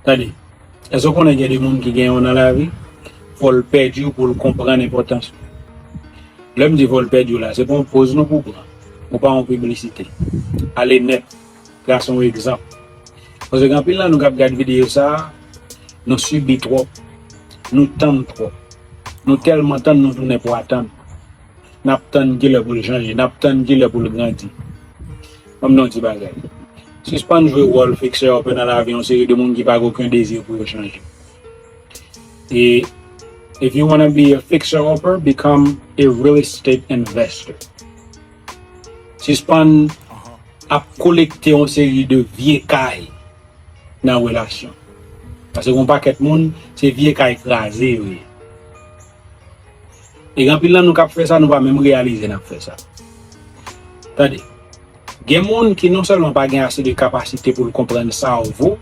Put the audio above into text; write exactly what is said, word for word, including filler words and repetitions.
Tande, èske w konnen gen de moun ki gen w nan lavi, fò l pèdi w pou l konprann enpòtans ou? Lè m di fò l pèdi w la, se pa yon poz non pou w pran. Ou pa yon piblisite. Ale nèt. Trase yon egzanp. Paske gen anpil nan nou k ap gad videyo sa a, nou sibi twòp. Nou tann twòp. Nou tèlman tann, nou tounen pou atann. N ap tann kilè pou l chanje, n ap tann kilè pou l grandi. Ban m di w yon ti bagay. Sispann jwe wòl fixer-upper nan lavi yon seri de moun ki pa gen okenn dezi pou yo chanje. E if you wanna be a fixer-upper, become a real estate investor. Sispann ap kolekte yon seri de vye kay nan relasyon. Paske yon pakèt moun, se vye kay kraze yo ye. E gen anpil nan nou k ap fè sa, nou pa menm reyalize n ap fè sa. Tande, gen moun ki non sèlman pa gen ase de kapasite pou l konprann sa w vo,